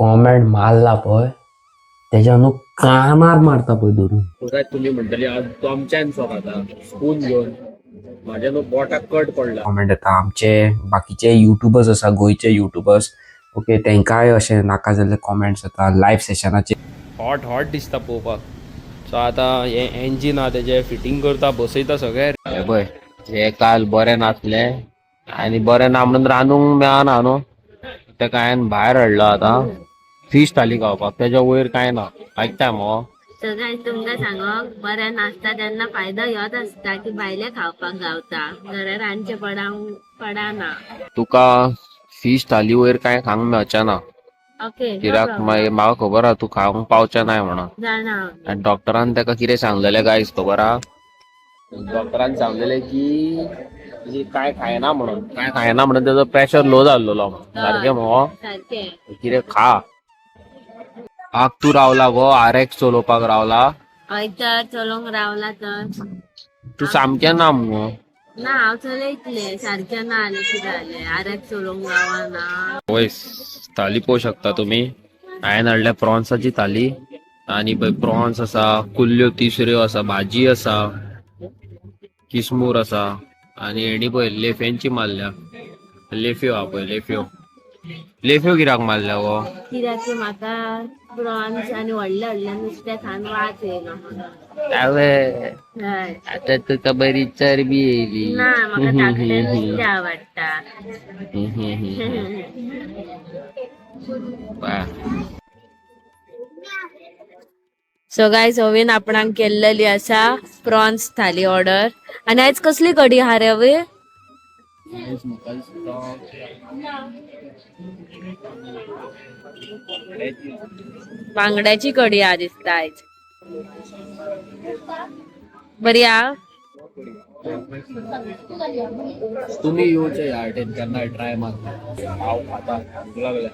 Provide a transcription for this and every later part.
Comment मारला पळय तेज्या न्हू कानार मारता पळय धरून. काय तुमी म्हणटली आज तो आमच्यान शॉक आता स्पून घेवन माझ्या न्हू बोटाक कट पडला. कॉमेंट येता आमचे बाकीचे युट्यूबर्स आसा, गोंयचे युट्यूबर्स, ओके, तांकांय अशें नाका जाल्ले कॉमेंट्स येता लायव्ह सेशनाचेर. हॉट हॉट दिसता पळोवपाक. सो आतां हें एंजीन आहा तेजें फिटींग करता, बसयता सगळें. हे पळय, हे काल बरें नासलें आनी बरें ना म्हणून रांदूंक मेळना न्हू, तेका हांवें भायर हाडलो. आतां फीश थाली खावपाक, तेज्या वयर कांय ना. आयकता मगो? सगळ्यांक तुमकां सांगोक बरें नासता तेन्ना फायदो ह्योच आसता की भायलें खावपाक गावता, घरा रांदचें पडना. तुका फीश थाली वयर कांय खावंक मेळचें ना. ओके. कित्याक मागीर म्हाका खबर आहा तूं खावंक पावचें नाय म्हणून. जाणा. आनी डॉक्टरान तेका कितें सांगलेलें गायज खबर आहा? डॉक्टरान सांगलेलें की तुजी कांय खायना म्हणून, कांय खायना म्हणून तेजो प्रेशर लो जाल्लेलो. सारकें मगो? सारकें. कितें खा. आग तूं रावला गो, आर एक्स चलोवपाक रावला? हय तर, चलोवंक रावला तर. तूं सामकें ना मुगो. ना, हांव चलयतलें सारकें. ना आनी कितें जालें, आरेक चलोवंक गावना? वय थाली पळोवंक शकता तुमी. हांवें हाडल्या प्रॉन्साची थाली आनी पळय प्रॉन्स आसा, कुल्ल्यो तिसऱ्यो आसा, भाजी आसा, किसमूर आसा आनी हेणी पळय लेफ्यांची मारल्या. लेफ्यो आहा पळय, लेफ्यो. लेफ्यो कित्याक मारल्या गो? कित्याक की म्हाका प्रॉन्स आनी व्हडलें व्हडलें नुस्तें खावन वाज येयलो म्हणून. हय. आता तुका बरी चरबी येयली. ना, म्हाका धाकटें नुस्तें आवडटा. सो गायज, ओवीन आपणाक केल्लेली आसा प्रॉन्स थाली ऑर्डर. आनी आयज कसली कडी आहा रे अवी? बांगड्याची कडी आहा दिसता आयज. बरी आहा. तुम्ही येवचे ह्या वाटेन केन्ना ट्राय मार. हांव खाता, भूक लागल्या.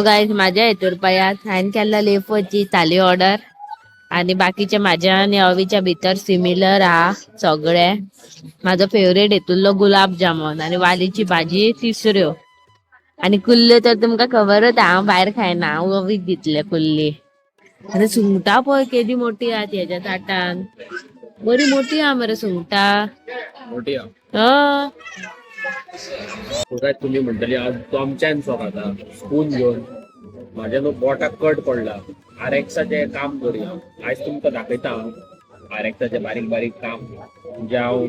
गायज, माझ्या हेतूर पयात हांवें केल्ला लेफोची थाली ऑर्डर आणि बाकीचे माझ्या आणि अवीच्या भितर सिमिलर आहा सगळे. माझो फेवरेट हेतूंतलो गुलाब जामुन आणि वालीची भाजी तिसऱ्यो आणि कुल्ल्यो तर तुमकां खबरच आहा, हांव भायर खायना, हांव अवीक दितले कुल्ली. आनी सुंगटां पळय केदी मोठी आहा तेज्या ताटान. बरी मोठी आहा मरे सुंगटां. मोठी आहा. हय. काय तुमी म्हणटली आज तो आमच्यान शॉक आता स्पून घेवन माझ्या न्हू बोटाक कट पडला. आर एक्साचें काम करूया आयज. तुमकां दाखयता हांव आर एक्साचें बारीक बारीक काम जे हांव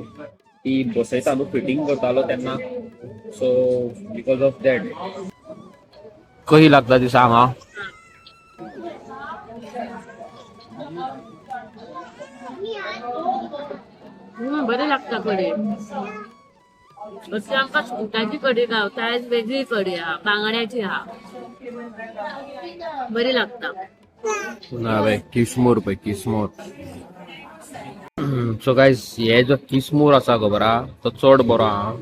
ती बसयता न्हू, फिटींग करतालो तेन्ना. सो because of that कशी लागता ती सांग हा. बरें लागता कडी. अशी आमकां सुंगटाची कडी गावता, आयज वेगळी कडी आहा, बांगड्याची आहा, बरी लागता. ना बाय, किसमूर पळय, किसमूर. सो गायज, हे जो किसमूर आसा खबर आहा, तो चड बरो आहा.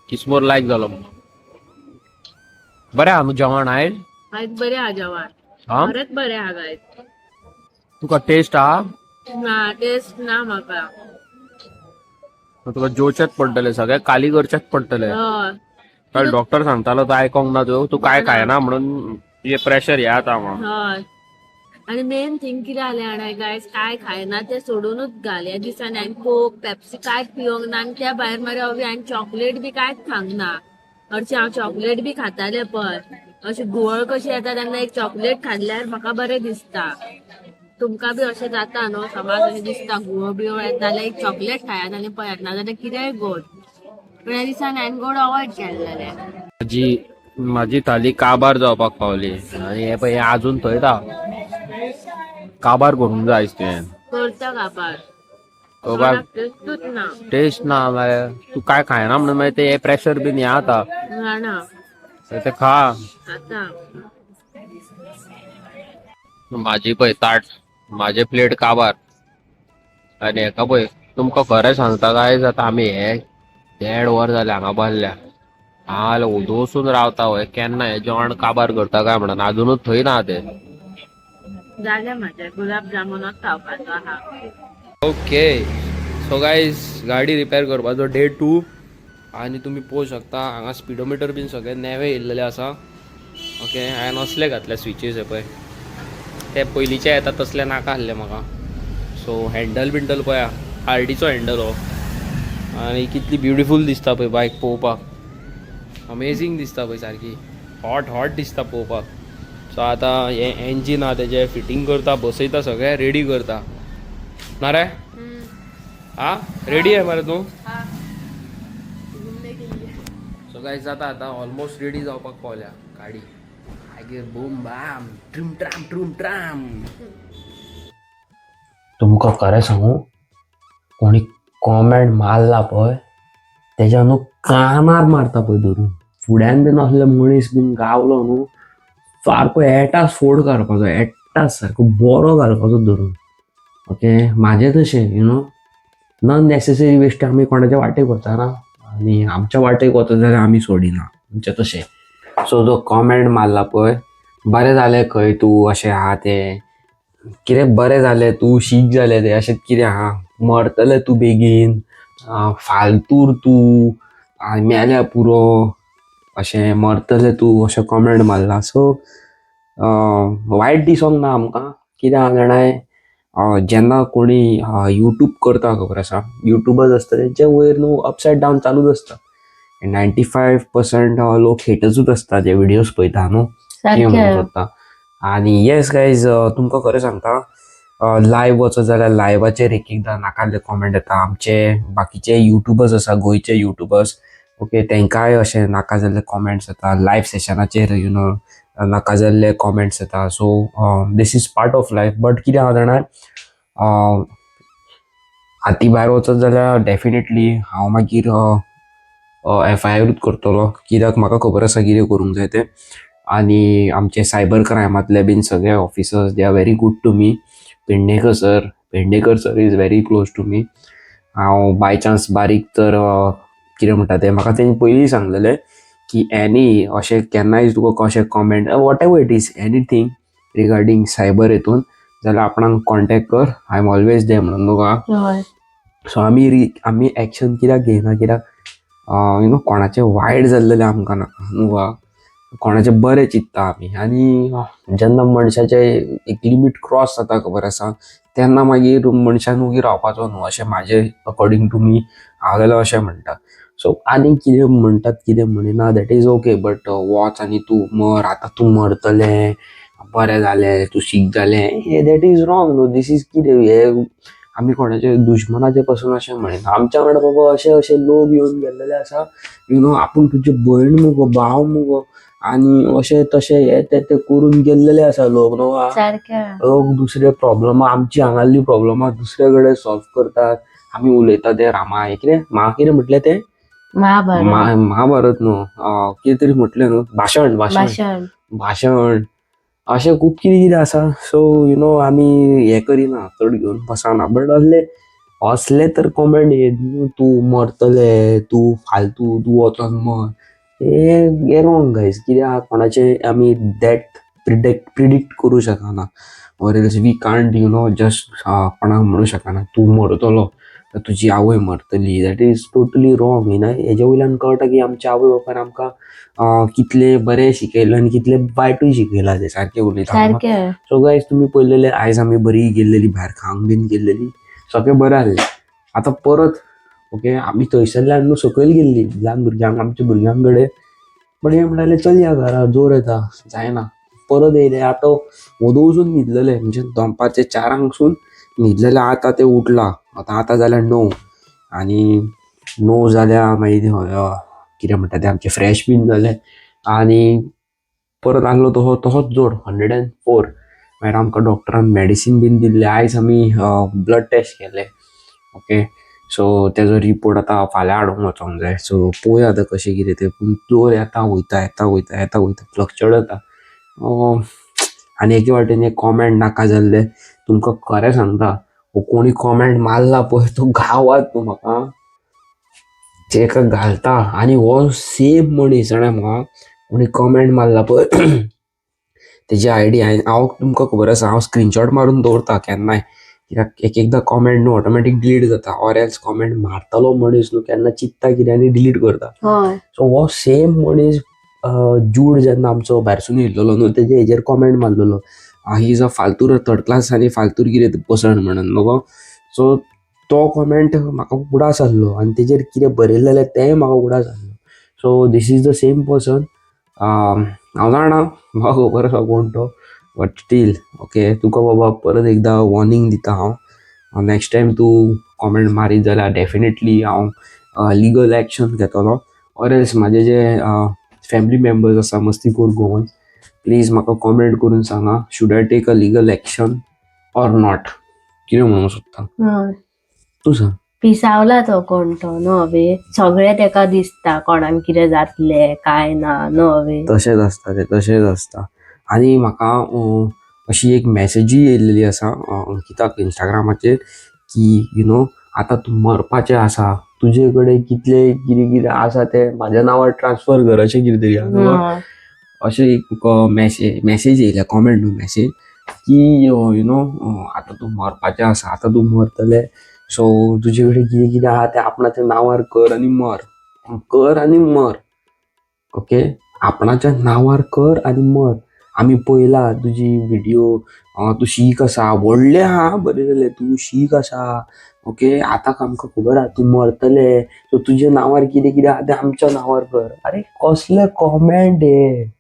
किसमूर लायक जालो. बरें आहा न्हू जेवण आयज? आयज बरें आहा जेवण. हा. खरेंच बरें आहा गायज. तुका टेस्ट आहा? ना, टेस्ट ना म्हाका. तुका जेवचेच पडटलें, सगळें काली करचेच पडटलें. हय. काल डॉक्टर सांगतालो तो आयकोंक ना तूं. तूं काय खायना म्हणून हे प्रेशर हे आता म्हणून. हय, आणि मेन थिंग कितें जालें जाणा गायज, काय खायना तें सोडूनच घाल. ह्या दिसांनी हांवें कोक, पेप्सी कांयच पिवंक ना आनी त्या भायर मरे अवी हांवें चॉकलेट बी कांयच खावंक ना. हरशीं हांव चॉकलेट बी खातालें, पण अशी घुंवळ कशी येता तेन्ना एक चॉकलेट खाल्ल्यार म्हाका बरें दिसता. तुमकां बी अशें जाता न्हू? समज अशें दिसता घुंवळ बिवळ येता जाल्यार एक चॉकलेट खायात आनी पळयात, नाजाल्यार कितेंय गोड. पूण ह्या दिसांनी हांवें गोड अवॉयड केल्लेलें. माझी माझी थाली काबार जावपाक पावली आनी हे पळय, हे अजून थंयच आहा. काबार करूंक जाय आयज तुवें. करता काबार. काबार. टेस्टूच ना. टेस्ट ना मरे. तूं काय खायना म्हणून मागीर ते प्रेशर बीन हे आता. जाणा. ते खा. आता. माझी पळय ताट, माझे प्लेट काबार. आनी हेका पळय, तुमकां खरें सांगता काय जाता, आमी हे देड वर जालें हांगा बसल्या. हांव उदोसून रावता हय केन्ना हे जेवण काबार करता काय म्हणून, अजुनूच थंय ना ते. जालें म्हाजें, गुलाब जामुनच खावपाचो आहा. ओके, सो गायज, गाडी रिपेर करपाचो डे 2 आनी तुमी पळोवंक शकता हांगा स्पिडोमिटर बीन सगळे नवे येयल्लेले आसा. ओके हांवें असले घातले स्विचीस हे पळय, ते पयलींचे येता तसले नाका आसले म्हाका. सो हँडल बिंडल पळया, हार्डीचो हँडल हो. आनी कितली ब्युटिफूल दिसता पळय बायक पळोवपाक, अमेझींग दिसता पळय, सारकी हॉट हॉट दिसता पळोवपाक. सो आतां हें एंजीन आहा तेजें फिटींग करता, बसयता, सगळें रेडी करता ना रे. हा, रेडी आहे मरे तूं? सो गायज, जाता आतां ऑलमोस्ट रेडी जावपाक पावल्या गाडी. मागीर बूम बाम ट्रूम ट्राम ट्रूम ट्राम. तुमकां खरें सांगू, कोणी कॉमेंट मारला पळय तेज्या न्हू कानार मारता पळय धरून. फुड्यान बीन असले मनीस बीन गावलो न्हू, सारको एटास फोड काडपाचो, एटास सारको बरो घालपाचो धरून. ओके, म्हाजें तशें you know none necessary waste आमी कोणाच्या वाटेक वचना आनी आमच्या वाटेक वचत जाल्यार आमी सोडिना आमचें तशें. सो जो कॉमेंट मारला पळय, बरें जालें खंय तूं अशें आहा तें, कितें बरें जालें तूं शीक जालें तें, अशें कितें आहा, मरतलें तूं बेगीन, फालतूर तूं, मेल्या पुरो, अशें मरतलें तूं, अशें कॉमेंट मारला. सो वायट दिसोंक ना आमकां. कितें आहा जाणाय, जेन्ना कोणी यूट्यूब करता, खबर आसा, यूट्यूबर्स आसता तेंचे वयर न्हू अपसायड डावन चालूच आसता. 95% लोक हेटर्सूच आसता जे व्हिडियोज पळयता न्हू, कितें म्हणूंक सोदता. आनी येस गायज, तुमकां खरें सांगता, लायव वचत जाल्यार लायवाचेर एक एकदां नाका कॉमेंट येता. आमचे बाकीचे युट्यूबर्स आसा, गोंयचे युट्यूबर्स, ओके, तांकांय अशें नाका जाल्ले कॉमेंट्स येता. लायव सेशनाचेर you know नाका जाल्ले कॉमेंट्स येता. So this is part of life, but कितें आहा जाणा, हाती भायर वचत जाल्यार डेफिनेटली हांव मागीर एफआयआरूच करतलो, कित्याक म्हाका खबर आसा कितें करूंक जाय तें. आनी आमचे सायबर क्रायमांतले बीन सगळे officers, they are very good to me. Pednekar sir, Pednekar sir is very close to me. हांव बाय चान्स बारीक तर कितें म्हणटा तें, म्हाका तेणी पयलीं सांगलेलें की एनी अशें केन्नाय तुका कशें comment, whatever it is, anything regarding cyber हितून जाल्यार आपणाक कॉन्टेक्ट कर, I am always there म्हणून तुका. सो आमी एक्शन कित्याक घेयना, कित्याक you know कोणाचें वायट जाल्लेलें आमकां नाका न्हू, कोणाचें बरें चिंत्ता आमी. आनी जेन्ना मनशाचें एक लिमीट क्रॉस जाता, खबर आसा, तेन्ना मागीर मनशान वगी रावपाचो न्हू, अशें म्हाजें अकॉर्डिंग टू मी, हांव जाल्यार अशें म्हणटा. सो आनी कितें म्हणटात कितें म्हणिना, that is okay, but वच आनी तूं मर, आतां तूं मरतलें, बरें जालें तूं शीक जालें, हें that is wrong न्हू. This is कितें हें, आमी कोणाचे दुश्मनाचे पासून अशें म्हणिना. आमच्या वांगडा बाबा अशे अशे लोक येवन गेल्लेले आसा, you know आपूण तुजी भयण मुगो, भाव मुगो, आनी अशें तशें हे ते ते करून गेल्लेले आसा लोक न्हू. लोक दुसरे प्रॉब्लमां, आमची हांगासरली प्रॉब्लमां दुसरे कडेन सॉल्व करतात. आमी उलयता तें रामायण कितें, म्हाका कितें म्हटलें तें? महाभारत. महाभारत न्हू, कितें तरी म्हटलें न्हू, भाशण, भाशण. भाशण. भाशण, अशें खूब कितें कितें आसा. सो you know आमी हें करिना, चड घेवन बसना, बट असले असले तर कॉमेंट येत न्हू, तूं मरतले, तूं फालतू, तूं वचोन मर, हे रॉंग गायज. कित्याक कोणाचें आमी डेथ प्रिडिक्ट करूं शकना, or else we can't you know just कोणाक म्हणूं शकना तूं मरतलो, तुजी आवय मरतली. That is totally wrong. You know हेजे वयल्यान कळटा की आमच्या आवय बापायन आमकां कितलें बरें शिकयलां आनी कितलें वायटूय शिकयलां तें, सारकें उलयता. सो गायज, तुमी पळयलेले, आयज आमी बरी गेल्लेली भायर खावंक बीन गेल्लेली, सगळें बरें आहलें. आतां परत ओके, आमी थंयसरल्यान न्हू सकयल गेल्ली ल्हान भुरग्यांक, आमच्या भुरग्यां कडेन, बट हे म्हणटाले चल या घरा, जोर येता, जायना. परत येयले. आतां वोदोळ वचून न्हिदलेले, म्हणजे दनपारचे 4ांकसून न्हिदलेले. आतां ते उठला, आतां आतां जाल्या 9, आनी 9 जाल्या मागीर कितें म्हणटा तें, आमचें फ्रेश बीन जालें आनी परत आहलो तसो तसोच जोर, 104. मागीर आमकां डॉक्टरान मेडिसीन बीन दिल्लें. आयज आमी ब्लड टेस्ट केले, ओके, सो तेजो रिपोर्ट आतां फाल्यां हाडूंक वचोंक जाय. सो पळोवया आतां कशें कितें तें. पूण जोर येता वयता, येता वयता, येता वयता, फ्लक्चुएट जाता. आनी एके वाटेन एक कॉमेंट नाका जाल्ले, तुमकां खरें सांगता, हो कोणी कॉमेंट मारला पळय तो गावात न्हू म्हाका तेका घालता. आनी हो सेम मनीस जाणा, म्हाका कोणी कॉमेंट मारला पळय तेजी आयडी हांवें, हांव तुमकां खबर आसा, हांव स्क्रिनशॉट मारून दवरता केन्नाय, कित्याक एक एकदां कॉमेंट न्हू ऑटोमॅटीक डिलीट जाता, ऑर एल्स कॉमेंट मारतलो मनीस न्हू केन्ना चिंत्ता कितें आनी डिलीट करता. सो हो सेम मनीस जूड जेन्ना आमचो भायरसून येयल्लो न्हू, तेजे हेजेर कॉमेंट मारलेलो, he is a फालतूर थर्ड क्लास आनी फालतूर कितें पर्सन म्हणून न्हू. सो तो कॉमेंट म्हाका उगडास आहलो आनी तेजेर कितें बरयलेलें तेंय म्हाका उगडास आहलो. So this is the same person. हांव जाणा, म्हाका खबर आसा कोण तो, बट स्टील ओके, तुका बाबा परत एकदां वॉर्निंग दिता हांव. नेक्स्ट टायम तूं कॉमेंट मारीत जाल्यार डेफिनेटली हांव लिगल एक्शन घेतलो, ऑर एल्स म्हाजे जे फॅमिली मेंबर्स आसा मस्तीखोर गोवन, प्लीज म्हाका कॉमेंट करून सांगा, should I take a legal action or not? कितें म्हणूंक सोदता? हय. तूं सांग. पिसावला तो कोण तो न्हू अवे, सगळें तेका दिसता कोणाक कितें जातलें काय ना, न्हू अवे. तशेंच आसता तें, तशेंच आसता. आनी म्हाका अशी एक मॅसेजूय येयल्लेली आसा अंकिताक इंस्टाग्रामाचेर की you know आतां तूं मरपाचें आसा, तुजे कडेन कितले कितें कितें आसा तें म्हाज्या नांवार ट्रान्सफर कर, अशें कितें तरी आहा. अशें एक मॅसेज येयल्या, कॉमेंट न्हू, मॅसेज की you know आतां तूं मरपाचें आसा, आतां तूं मरतलें, सो तुजे कडेन कितें कितें आहा तें आपणाच्या नांवार कर आनी मर, कर आनी मर. ओके, आपणाच्या नांवार कर आनी मर. आमी पळयला तुजी व्हिडिओ, तूं शीक आसा, व्हडलें आहा, बरें जालें, तूं शीक आसा. ओके, आतां आमकां खबर आहा तूं मरतलें, सो तुज्या नांवार कितें कितें आहा तें आमच्या नांवार कर. अरे, कसले कॉमेंट हे,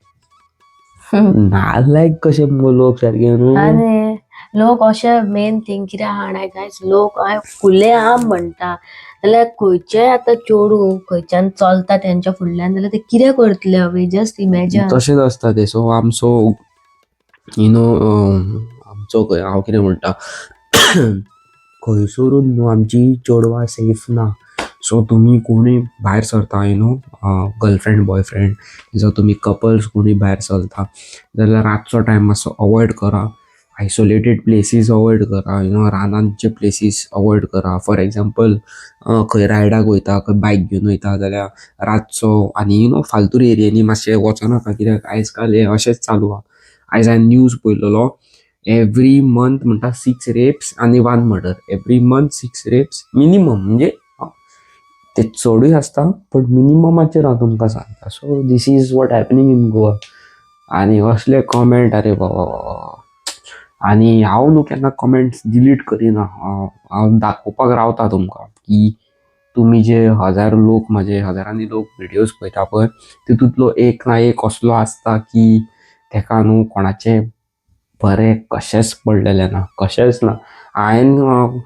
नालायक कशे मुगो लोक सारके न्हू. आनी लोक अशे, मेन थिंग कितें आहा जाणा गायज, लोक खुले आम म्हणटा जाल्यार खंयचेय आतां चेडूं खंयच्यान चलता तेंच्या फुडल्यान जाल्यार ते कितें करतले हवे, जस्ट इमॅजन. तशेंच आसता तें. सो आमचो you know आमचो खंय, हांव कितें म्हणटा, खंयसरून न्हू आमची चेडवां सेफ ना. सो तुमी कोणूय भायर सरता, you know girlfriend, boyfriend, जावं तुमी कपल्स कोणूय भायर सरता जाल्यार रातचो टायम मातसो अवॉयड करा. आयसोलेटेड प्लेसीस अवॉयड करा, you know रानांचे प्लेसीस अवॉयड करा. फॉर एग्जाम्पल, खंय रायडाक वयता, खंय बायक घेवन वयता जाल्यार रातचो आनी you know फालतूर एरियांनी मातशें वचनाका, कित्याक आयज काल हें अशेंच चालू आहा. आयज हांवें न्यूज पळयलेलो, एवरी मंथ म्हणटा सिक्स रेप्स आनी one murder. Every month six rapes minimum, म्हणजे ते चडूय आसता, बट मिनिममाचेर हांव तुमकां सांगता. So this is what happening in Goa. आनी असले कॉमेंट, अरे बाबा बाबा. आनी हांव न्हू केन्ना कॉमेंट्स डिलीट करिना. हांव दाखोवपाक रावता तुमकां की तुमी जे हजार लोक, म्हाजे हजारांनी लोक व्हिडियोज पळयता पळय, तितूंतलो एक ना एक असलो आसता की तेका न्हू कोणाचें बरें कशेंच पडलेलें ना, कशेंच ना. हांवें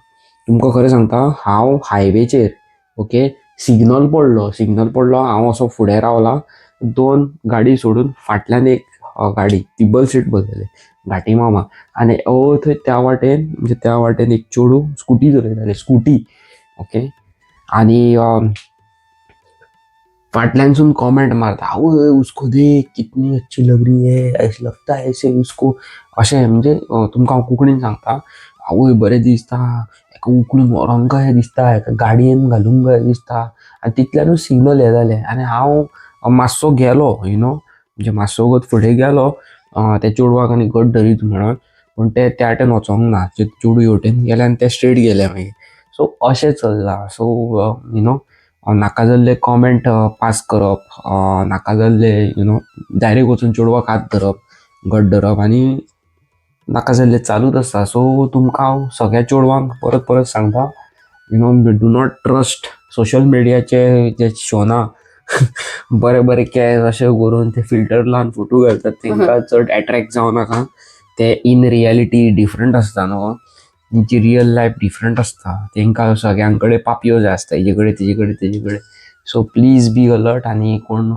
तुमकां खरें सांगता, हांव हायवेचेर, ओके, सिग्नल पडलो, सिग्नल पडलो, हांव असो फुडें रावला, दोन गाडी सोडून फाटल्यान एक गाडी टिबल सीट बसलेली, घाटी मामा. आनी ओ थंय त्या वाटेन, म्हणजे त्या वाटेन एक चेडूं स्कुटी चलयतालें, स्कुटी, ओके. आनी फाटल्यानसून कॉमेंट मारता, आवय, उसको देख, कितनी अच्छी लग रही है, ऐसे लगता है ऐसे उसको, अशें. म्हणजे तुमकां हांव कोंकणीन सांगता, आवय बरें दिसता, हेका उखलून व्हरोंक कशें दिसता, हेका गाडयेन घालूंक कशें दिसता. आनी तितल्यानूच सिग्नल हें जालें आनी हांव मातसो गेलो, you know म्हणजे मातसो वगत फुडें गेलो त्या चेडवाक आनी घट धरीत म्हणून, पूण ते त्या वाटेन वचोंक ना. ते चेडूं हेवटेन गेलें आनी ते स्ट्रेट गेले मागीर. सो अशें चल्लां. सो you know नाका जाल्ले कॉमेंट पास करप, नाका जाल्ले you know direct वचून चेडवाक हात धरप, घट धरप आनी नाका जाल्लें चालूच आसता. सो तुमकां हांव सगळ्या चेडवांक परत परत सांगता, do not trust social मिडियाचे जे शोना, बरे बरे केंस अशे करून ते फिल्टर लावन फोटो घालतात, तेंकां चड एट्रेक्ट जावं नाका. ते इन रियलिटी डिफरंट आसता न्हू, तेंची रियल लायफ डिफरंट आसता. तेंकां सगळ्यां कडेन पापयो जाय आसता, हेजे कडेन, तेजे कडेन, तेजे कडेन. सो प्लीज बी अलर्ट आनी कोण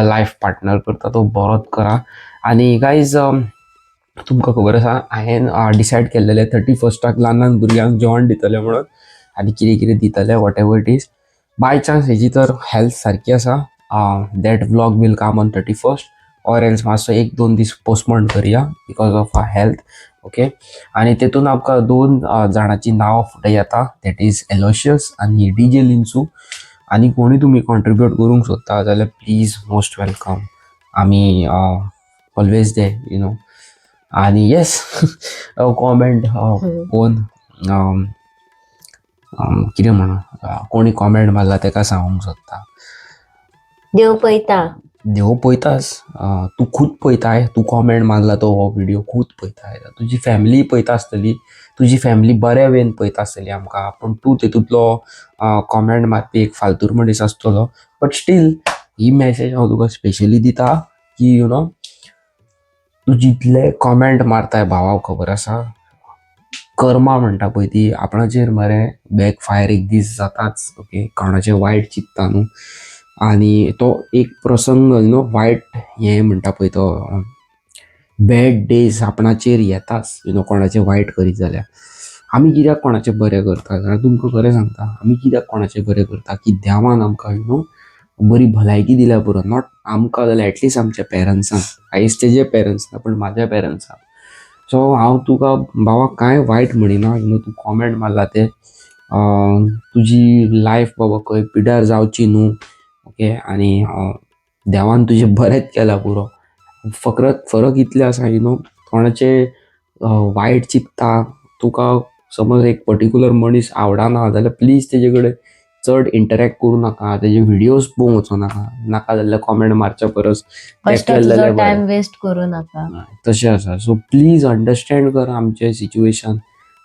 लायफ पार्टनर करता तो बरोच करा. आनी गायज, तुमकां खबर आसा, हांवें डिसायड केल्लेलें 31स्टाक ल्हान ल्हान भुरग्यांक जेवण दितलें म्हणून आनी कितें कितें दितलें, whatever it is. By chance हेजी तर हेल्थ सारकी आसा, that vlog will come on 31st or else मातसो एक दोन दीस पोस्टपोन करया because of a health, okay. आनी तेतून आमकां दोन जाणांची नांवां फुडें येता, that is Aloysius आनी डी जे लिन्सू. आनी कोणूय तुमी कॉन्ट्रिब्यूट करूंक सोदता जाल्यार प्लीज मोस्ट welcome, आमी ऑलवेज दे you know. आनी येस, कॉमेंट कोण कितें म्हणू, कोणी कॉमेंट मारला तेका सांगूंक सोदता, देव पळयता. देव पळयताच, तूं खूद पळयताय. तूं कॉमेंट मारला तो हो व्हिडिओ खूद पळयताय, तुजी फॅमिली पळयता आसतली, तुजी फॅमिली बऱ्या वेन पळयता आसतली आमकां. पूण तूं तेतूंतलो कॉमेंट मारपी एक फालतूर मनीस आसतलो. बट स्टील he message हांव तुका स्पेशली दिता की you know तूं जितले कॉमेंट मारताय भावा, खबर आसा, कर्मा म्हणटा पळय ती आपणाचेर मरे बॅक फायर एक दीस जाताच. ओके, कोणाचें वायट चिंत्ता न्हू आनी तो एक प्रसंग you know वायट हें म्हणटा पळय, तो बॅड डेज आपणाचेर येताच. You know कोणाचें वायट करीत जाल्यार. आमी कित्याक कोणाचें बरें करता जाल्यार, तुमकां खरें सांगता, आमी कित्याक कोणाचें बरें करता की देवान आमकां you know बरी भलायकी दिल्या पुरो. Not आमकां जाल्यार एटलिस्ट आमच्या पेरंट्सांक, आयज तेजे पेरंट्स ना पण म्हाज्या पेरंट्सांक. सो हांव तुका भावा कांय वायट म्हणिना. You know तूं कॉमेंट मारला ते तुजी लायफ बाबा खंय पिड्यार जावची न्हू. ओके, आनी देवान तुजें बरेंच केलां पुरो. फकत फरक इतलें आसा, you know कोणाचें वायट चिंत्ता, तुका समज एक पर्टिक्युलर मनीस आवडना जाल्यार प्लीज तेजे कडेन चड इंटरॅक्ट करूं नाका, तेजे व्हिडियोज पळोवंक वचो नाका. नाका जाल्ले कॉमेंट मारच्या परस तें बेश्टो केलें तुजो जाल्यार बरें. टायम वेस्ट करूं नाका. तशें आसा. सो प्लीज अंडरस्टँड कर आमचें सिच्युएशन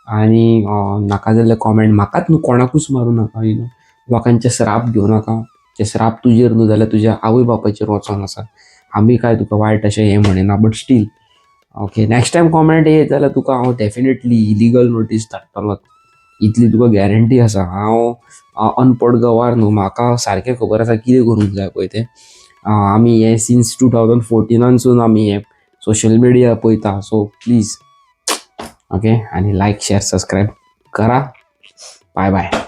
आनी नाका जाल्ले कॉमेंट म्हाकाच न्हू, कोणाकूच मारूं नाका. You know लोकांचे श्राप घेवं नाका. ते श्राप तुजेर न्हू जाल्यार तुज्या आवय बापायचेर वचोन आसा. आमी काय तुका वायट अशें हें म्हणिना, but still, okay, next time comment येत जाल्यार तुका हांव डेफिनेटली इलिगल नोटीस धाडटलो, इतली तुका गॅरंटी आसा. हांव अनपड गवार न्हू, म्हाका सारकें खबर आसा कितें करूंक जाय पळय तें. आमी हें सिन्स 2014नानसून आमी हें सोशल मिडिया पळयता. सो प्लीज, ओके, आनी लायक, शेअर, सबस्क्रायब करा. Bye bye.